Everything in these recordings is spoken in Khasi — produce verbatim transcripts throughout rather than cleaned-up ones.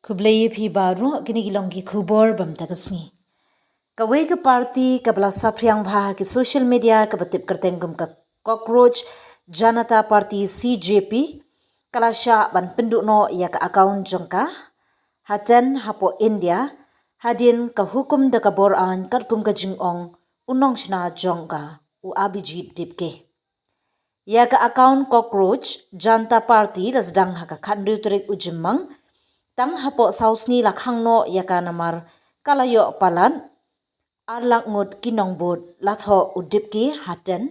Khublei ïa phi baroh, kine ki long ki khubor bam ta ka sngi. Kawei ka party kaba la saphriang bha ha ki social media kaba tip kyrteng kum ka Cockroach Janata Party, C J P, ka la shah ban pynduh noh ïa ka account jong ka ha ten hapoh India, hadien ka hukum da ka bor aiñ katkum ka jingong u nongshna jong ka, u Abhijit Dipke. Ïa ka account Cockroach Janata Party la sdang ha ka khathynriew tarik u Jymmang, tang hapoh saw sngi la khang noh ïa ka namar ka la ïoh palat ar lak ngut ki nongbud. La thoh u Dipke ha ten,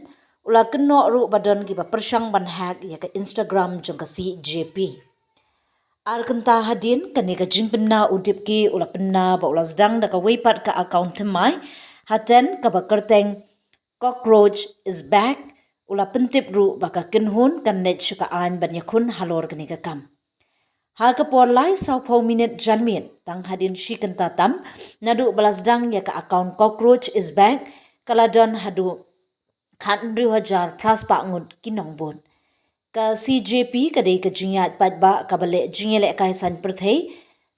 u la kynnoh ruh ba don kiba pyrshang ban hack ïa ka Instagram jong ka C J P. Ar kynta hadien kane ka jingpynbna, u Dipke u la pynbna ba u la sdang da kawei pat ka account thymmai ha ten kaba kyrteng Cockroach is back. U la pyntip ruh ba ka kynhun kan leit sha ka aiñ ban ïakhun halor kane ka kam. Ha ka por lai sawphew minit janmiet, tang hadien shi kynta tam naduh ba la sdang ïa ka account Cockroach is back, ka la don haduh khathynriew hajar phra spah ngut ki nongbud. Ka C J P ka dei ka jingïaid paidbah kaba leh jingïalehkai saiñ pyrthei,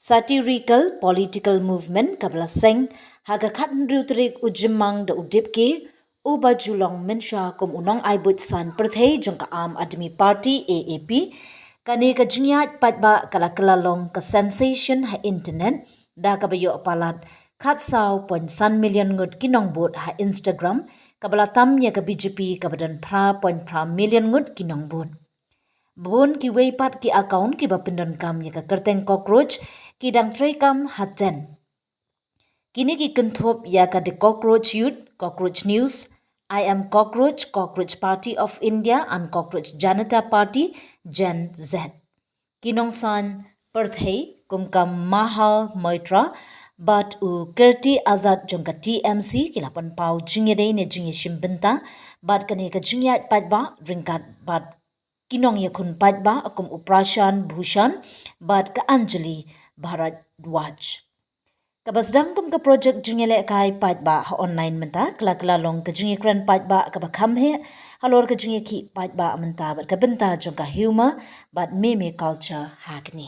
satirical political movement, kaba la seng ha ka khathynriew tarik u Jymmang da u Dipke, uba ju long mynsha kum u nongai buit saiñ pyrthei jong ka Aam Aadmi Party, A A P. Kane ka jingïaid paidbah ka la kylla long ka sensation ha internet, da kaba ïoh palat khatsaw point san million ngut ki nongbud ha Instagram, kaba la tam ïa ka B J P kaba don phra point phra million ngut ki nongbud. Bun kiwei pat ki account kiba pyndonkam ïa ka kyrteng Cockroach ki dang treikam ha ten. Kine ki kynthup ïa ka The Cockroach Youth, Cockroach News, I Am Cockroach, Cockroach Party of India and Cockroach Janata Party, Gen Z. Ki nongsaiñ pyrthei kum ka Mahal Moitra bad u Kirti Azad jong ka T M C ki la pynpaw jingïadei ne jingïashim bynta bad kane ka jingïaid paidbah ryngkat bad ki nongïakhun paidbah kum u Prashant Bhushan bad ka Anjali Bharadwaj. Kaba sdang kum ka projek jingïalehkai paidbah ha online mynta, ka la kylla long ka jingïakren paidbah kaba kham heh halor ka jingïakhih paidbah mynta bad ka bynta jong ka humor bad meme culture ha kane.